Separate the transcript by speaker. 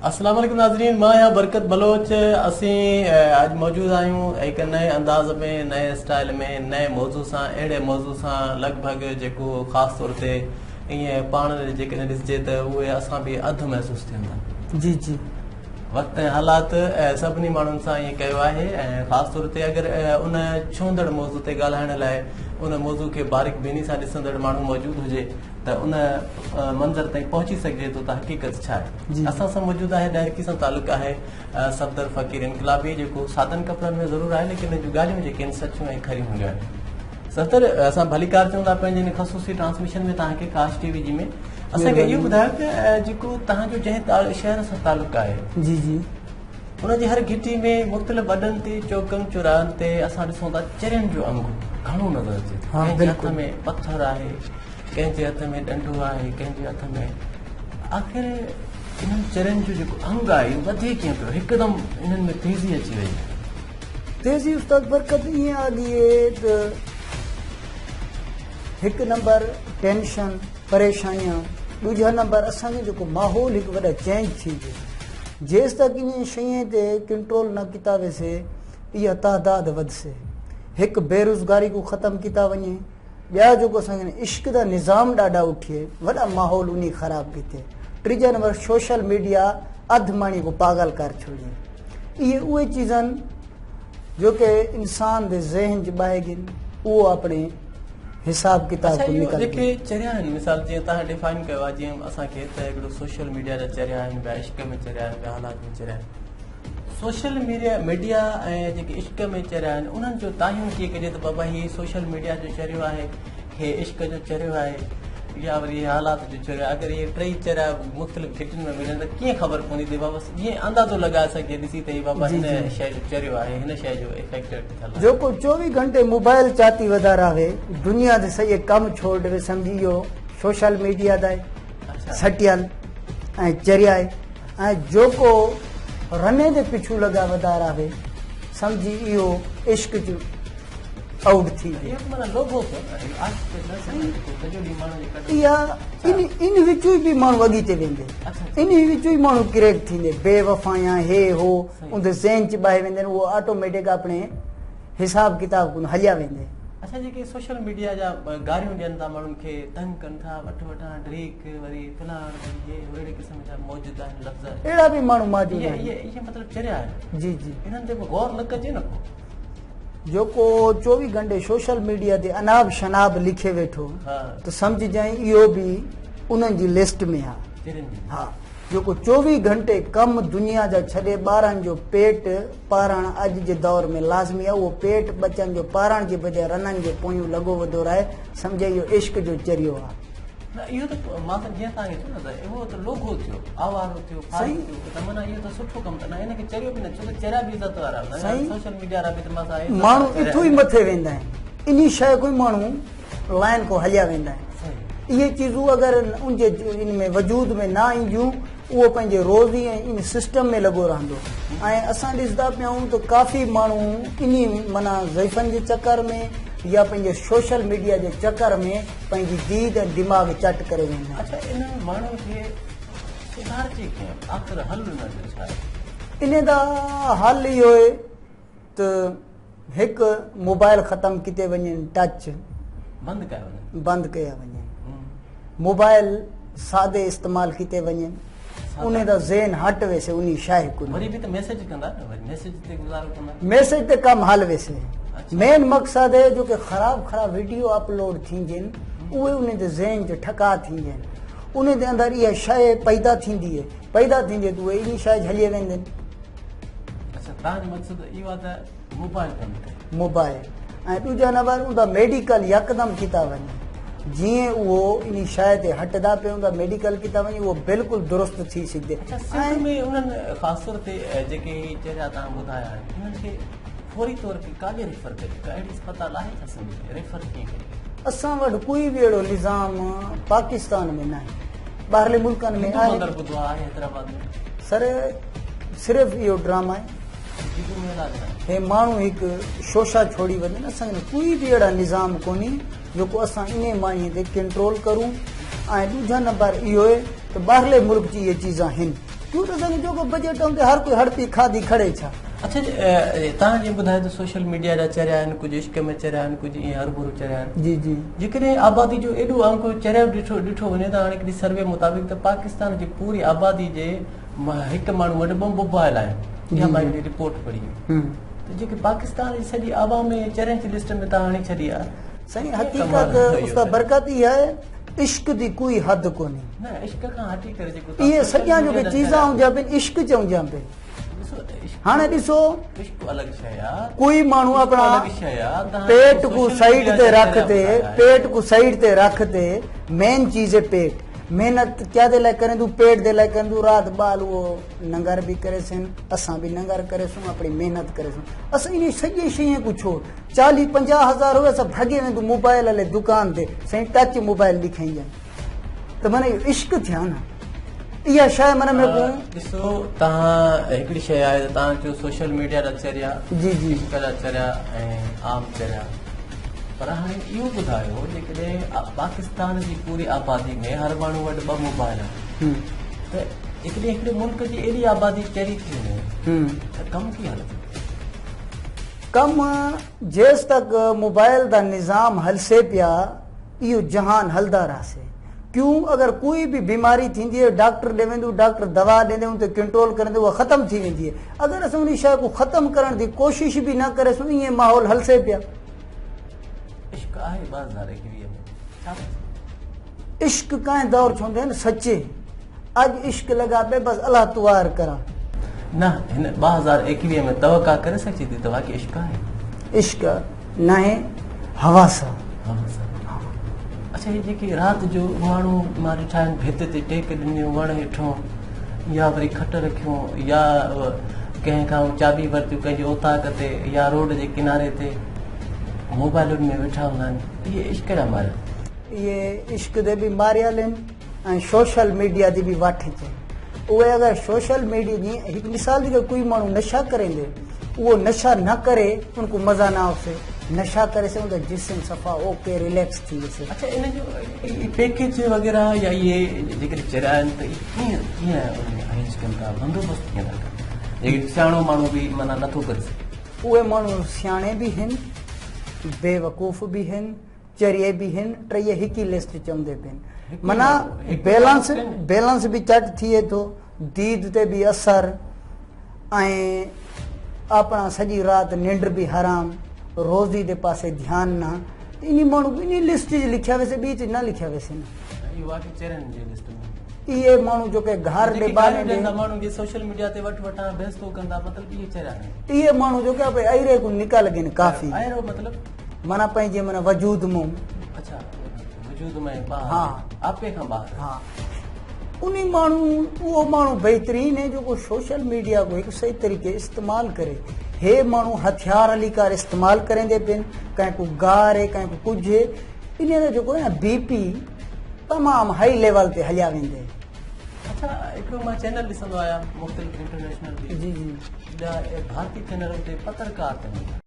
Speaker 1: السلام عليڪم ناظرين، مان آهيان برڪت بلوچ. اسين اڄ موجود آهيون هڪ نئين انداز ۾، نئين اسٽائل ۾، نئين موضوع سان، اهڙي موضوع سان لڳ ڀڳ جيڪو خاص طور تي ائين پاڻ جيڪڏهن ڏسجي ته اهي اسان به اڌ محسوس ٿين ٿا.
Speaker 2: جي جي
Speaker 1: وقت ۽ حالات سڀني ماڻهن سان ائين ڪيو آهي ۽ خاص طور تي اگر ان ڇهندڙ موضوع تي ڳالهائڻ لاء ان موضوع کي باريڪ بيني سان ڏسندڙ ماڻهو موجود هجي ته ان منظر تائين پهچي سگهجي ٿو ته حقيقت ڇا آهي. اسان سان موجود آهي ڏهرڪي سان تعلق آهي صفدر فقير انقلابي، جيڪو سادن ڪپڙن ۾ ضرور آهي ليڪن ان جون ڳالهيون جيڪي آهن سچيون ۽ کريون هونديون آهن. صفدر، اسان ڀليڪار چون ٿا پنهنجي هن خصوصي ٽرانسميشن ۾ توهان کي ڪاش ٽي وي جي ۾. اسان کي اهو ٻڌايو ته جيڪو توهان جو جنهن شهر سان تعلق آهي،
Speaker 2: جي
Speaker 1: ان جي هر گهٽي ۾ مختلف اڏن تي، چوڪن چوراهن تي اسان ڏسون ٿا چرين جو انگ گهڻو نظر اچي ٿو. ڪنهن جي هٿ ۾ پٿر آهي، ڪنهن جي هٿ ۾ ڏنڊو آهي، ڪنهن جي هٿ ۾، آخر انهن چرين جو جيڪو انگ آهي اهو وڌي ڪيئن پيو؟ هڪدم انهن ۾ تيزي اچي وئي.
Speaker 2: تيزي استاد برڪت ائين آ گئي ته هڪ نمبر ٽينشن، پريشانيان، ڏوجها نمبر اسان جو جيڪو ماحول هڪ وڏا چينج ٿي ويو. جيستائين انهن شين تي ڪنٽرول نه ڪيتا ويسي اها تعداد وڌسي. هڪ بيروزگاري کون ختم ڪيتا وڃي، ٻيا جيڪو اسان کي عشق دا نظام ڏاڍا اٺيي وڏا ماحول انهي خراب ڪيتي، ٽيجا نمبر سوشل ميڊيا اڌ ماڻي کون پاڳل ڪر ڇوڙيي. اهي اهي چيزن جو کہ انسان دے ذهن چ ٻاهي گن، اهو اپڻي حساب ڪتاب
Speaker 1: اڇا
Speaker 2: کون
Speaker 1: اهو
Speaker 2: نڪل
Speaker 1: جيڪي
Speaker 2: گئي.
Speaker 1: چريا آهن، مثال جيئن توهان ڊيفائن ڪيو آهي جيئن اسان کي ته هڪڙو سوشل ميڊيا جا چريا آهن، ٻيا عشق ۾ چريا آهن، ٻيا حالات ۾ چريا آهن. سوشل ميڊيا ۽ جيڪي عشق ۾ چريا آهن انهن جو تعين ڪيئن ڪجي ته بابا هي سوشل ميڊيا جو چريو آهي، هي عشق جو چريو آهي يا وري هي حالات جو چريو آهي. اگر اهي ٽئي چريا مختلف گهٽين ۾ ملن ته ڪيئن خبر پوندي ته بابا جيئن اندازو لڳائي سگهجي ڏسي ته هي بابا هن شيء جو چريو آهي، هن شيء جو افيڪٽيڊ ٿيل آهي.
Speaker 2: جيڪو 24 گهنٽي موبائل چاتي ودا راهي، دنيا دي سڄي ڪم ڇوڙ ڏيوي، سمجهي اهو سوشل ميڊيا دا سٽيل ۽ چريا آهي. ۽ جيڪو رني دي پڇو لڳا ودا راهي، سمجهي اهو عشق جو آئوٽ ٿي ويو. اها ان وچو ئي به ماڻهو اڳتي ويندي، ان وچو ئي ماڻهو ڪريڪ ٿيندي، بي وفايان هي هو ان دي ذهن چ ٻاهي ويندي، اهو آٽوميٽڪ اپڻي حساب ڪتاب ڪون هليا ويندي.
Speaker 1: اڇا جيڪي سوشل ميڊيا جا گاريون ڏين ٿا ماڻهن کي، تنگ ڪن ٿا، وٺ وٺان ڊريڪ وري فلان وري هي هو، اهڙي قسم جا موجود آهن لفظ،
Speaker 2: اهڙا به ماڻهو موجود آهن.
Speaker 1: اهي مطلب چريا آهن.
Speaker 2: جي جي.
Speaker 1: انهن تي به غور نه ڪجي نه پوء.
Speaker 2: جيڪو 24 گهنٽي سوشل ميڊيا تي اناب شناب لکي ويٺو ته سمجهجانء اهو به انهن جي لسٽ ۾ آ. ها جيڪو 24 گهنٽي ڪم دنيا جا ڇڏي ٻارن جو پيٽ پارڻ اڄ جي دور ۾ لازمي آ، اهو پيٽ ٻچن جو پارڻ جي بجاء رنن جي پويون لڳو وڌو رهي، سمجهه اهو عشق جو چريو آ.
Speaker 1: نه اهو ته مان ته جيئن توهان کي چيو نه ته اهو ته لوگهو ٿيو، آوارو ٿيو، فارغ ٿيو ته معنيٰ اهو ته سٺو ڪم ته نه، هن کي چريو به نه ڇو ته چريا به عزت وارا هوندا آهن، سوشل ميڊيا وارا به ته مان سان عزت
Speaker 2: ماڻهو اٿو ئي مٿي ويندا آهن، انهي شيء کان ئي ماڻهو لائن کان هليا ويندا آهن. اهي چيزون اگر ان جي ان ۾ وجود ۾ نه اينديون اهو پنهنجي روزي ۽ ان سسٽم ۾ لڳو رهندو ۽ اسان ڏسندا پيا آهيون ته ڪافي ماڻهو انهي معنيٰ ضعيفن جي چڪر ۾ يا پنهنجي سوشل ميڊيا جي چڪر ۾ پنهنجي ديد ۽ دماغ چٽ ڪري ويندا آهن.
Speaker 1: اڇا انهن ماڻهن کي سڌارجي ڪيئن؟ آخر حل انهن جو ڇا آهي؟
Speaker 2: انهي دا حل اهو آهي ته هڪ موبائل ختم ڪيتي وڃن، ٽچ
Speaker 1: بند ڪيا وڃن،
Speaker 2: بند ڪيا وڃن، موبائل سادي استعمال ڪيتي وڃن، انهي دا ذهن هٽ ويسي انهي شاهي ڪو
Speaker 1: وري به ته ميسج ڪندا نه، وري ميسج تي گذارو ڪندا،
Speaker 2: ميسج تي ڪم حل ويسي. مين مقصد هي جو کہ خراب خراب ويڊيو اپلوڊ ٿيندين اهي انهي جي ذهن تي ٺڪا ٿيندين، انهي جي اندر اها شيء پيدا ٿيندي هي، پيدا ٿيندي ته اهي انهي شيء هلي ويندين.
Speaker 1: اڇا تان جو مقصد اهو آهي ته موبائل بند ڪري
Speaker 2: موبائل ۽ ڏوجا نمبر ان دا ميڊيڪل يڪدم کيتا وڃي، جيئن اهو انهي شيء تي هٽدا پيو ان دا ميڊيڪل کيتا وڃي اهو بلڪل درست ٿي سگهدي.
Speaker 1: اڇا سنڌ ۾ انهن خاص طور تي جيڪي هي چهرا تان ٻڌايا آهن انهن کي فوري طور تي ڪاڏي ريفر ڪجي؟ ڪا اهڙي اسپتال آهي ڇا سنڌ ۾ ريفر ڪيئن ڪجي؟
Speaker 2: اسان وٽ ڪوئي به اهڙو نظام پاڪستان ۾ ناهي، ٻاهرلي ملڪن ۾ آهي.
Speaker 1: هندو مندر ٻڌو آهي حيدرآباد ۾.
Speaker 2: سر صرف اهو ڊراما آهي. هي ماڻهو هڪ شوشا ڇوڙي وڃن. اسان کي ڪوئي به اهڙا نظام ڪونهي جيڪو اسان انهي ماڻهي تي ڪنٽرول ڪرون. ۽ ڏوجها نمبر اهو آهي ته ٻاهرلي ملڪ جي اهي چيزان هن. ڪيون ته اسان کي جيڪو بجيٽ هوندي هر ڪوئي هڙپي کاڌي کڙي ڇا.
Speaker 1: اڇا توهان جيئن ٻڌايو ته سوشل ميڊيا جا چريا آهن ڪجهه عشق ۾ چريا آهن ڪجهه ائين هرڀرو چريا آهن.
Speaker 2: جي جي.
Speaker 1: جيڪڏهن آبادي جو ايڏو انگ چريو ڏٺو وڃي ته هاڻي هڪڙي سروي مطابق ته پاڪستان جي پوري آبادي جي هڪ ماڻهو وٽ ٻه موبائل آهن اها مان هڪڙي رپورٽ پڙهي هئي ته جيڪي پاڪستان جي سڄي عوام چرين جي لسٽ ۾ توهان آڻي ڇڏي آهي.
Speaker 2: سائين حقيقت استاد برڪت اها آهي عشق the ڪوئي حد ڪونهي.
Speaker 1: نه عشق کان هٽي ڪري جيڪو
Speaker 2: اهي سڄا جيڪي چيزان هونديان پين عشق چونديان پين. هاڻي ڏسو ڪوئي ماڻهو اپنا پيٽ کو سائيڊ تي رک تي پيٽ کو سائيڊ تي رک تي مين چيز ہے پيٽ محنت کیا دے لاء کریں تو پیٹ دے لاء کریں تو رات بال وہ ننگر بھی کرے سن اساں بھی ننگر کرے سن اپنی محنت کرے سن اساں انہی سجے شیئیں کو چھوڑ 40 50 ہزار ہوئے سب بھگے ویں تو موبائل والے دکان تے سائیں ٹچ موبائل لکھیں جائیں ته معنيٰ اهو عشق ٿيا نه اها شيء معنيٰ مون کي.
Speaker 1: ڏسو توهان هڪڙي شيء آهي ته توهان چيو سوشل ميڊيا جا چريا
Speaker 2: جي جي
Speaker 1: عشق جا چريا ۽ عام چريا پر هاڻي اهو ٻڌايو جيڪڏهن پاڪستان جي پوري آبادي ۾ هر ماڻهو وٽ ٻه موبائل آهن ته جيڪڏهن هڪڙي ملڪ جي ايڏي آبادي چري ٿي وڃي ته ڪم ڪيئن هلندو؟
Speaker 2: ڪم جيستڪ موبائل دا نظام هلسي پيا اهو جهان هلدا رهسي ڪيون اگر ڪوئي به بيماري ٿيندي آهي ڊاڪٽر ڏي ويندو ڊاڪٽر دوا ڏيندي ان تي ڪنٽرول ڪرندي اها ختم ٿي ويندي آهي اگر اسان ان شيء کي ختم ڪرڻ جي ڪوشش به نه ڪري سون ائين ماحول هلسي پيا.
Speaker 1: عشق آهي 2021 ۾ ڇا ٿا چئو؟
Speaker 2: عشق ڪنهن دور ڇوندي آهن سچي اڄ عشق لڳا پئي بس الله توار ڪران.
Speaker 1: نه هن 2021 ۾ توقع ڪري سگهجي ٿي ته واقعي عشق آهي.
Speaker 2: عشق ناهي حواس آ.
Speaker 1: حواس آ. اڇا هي جيڪي رات جو ماڻهو مان ڏٺا آهن ڀت تي ٽيڪ ڏنيون وڻ هيٺون يا وري کٽ رکيون يا ڪنهن کان چاٻي ورتيون ڪنهن جي اوطاق تي يا روڊ جي ڪناري تي موبائلن ۾ ويٺا هوندا آهن اهي عشق جا ماريل.
Speaker 2: اهي عشق تي به ماريل آهن ۽ سوشل ميڊيا جي به وٺ اچي اهي اگر سوشل ميڊيا جي هڪ مثال جي ڪوئي ماڻهو نشا ڪريندي اهو نشا نه ڪري ان کو مزا نه آوسي نشا ڪري سي ان جو جسم صفا اوڪي ريليڪس ٿي ويسي.
Speaker 1: اڇا ان جو پيڪيج وغيره يا اهي جيڪڏهن چريا آهن ته اهي ڪيئن ڪيئن ارينج ڪن ٿا بندوبست ڪيئن ٿا ڪن جيڪي سياڻو ماڻهو به معنيٰ نٿو ڪري سگهي.
Speaker 2: اهي ماڻهو سياڻي به هن بيوقوف به هن چريي به هن ٽئي هڪ ئي لسٽ چوندي پين معنيٰ بيلنس بيلنس به چٽ ٿئي ٿو ديد تي به اثر ۽ اپنا سڄي رات ننڊ به حرام روزي دي پاسي ڌيان نه انهي ماڻهو انهي لسٽ جي لکيا ويسي ٻي تي نه لکيا ويسي نه
Speaker 1: اهو واقعي چرين جي لسٽ ۾
Speaker 2: اهي ماڻهو جو ڪي گهر ڏي ٻاري ڏي
Speaker 1: ماڻهو جي سوشل ميڊيا تي وٺ وٺان بحث ٿو ڪندا مطلب اهي چريا آهن
Speaker 2: اهي ماڻهو جو ڪي ايري کو نڪال گن ڪافي
Speaker 1: ايرو مطلب
Speaker 2: معنيٰ پنهنجي معنيٰ وجود مون.
Speaker 1: اڇا وجود ۾ ٻاهر
Speaker 2: ها
Speaker 1: آپي کان ٻاهر
Speaker 2: ها انهي ماڻهو اهو ماڻهو بهترين هي جيڪو سوشل ميڊيا کو هڪ صحيح طريقي استعمال ڪري هي ماڻهو هٿيار علي ڪار استعمال ڪريندي پين ڪنهن کو گار هي ڪنهن کو ڪجهه هي انهي جو جيڪو هي نه بي پي تمام هائي ليول تي هليا ويندي.
Speaker 1: اڇا هڪڙو مان چينل ڏسندو آهيان مختلف انٽرنيشنل
Speaker 2: جي جي
Speaker 1: ٻيا ڀارتي چينلن تي پترڪار ته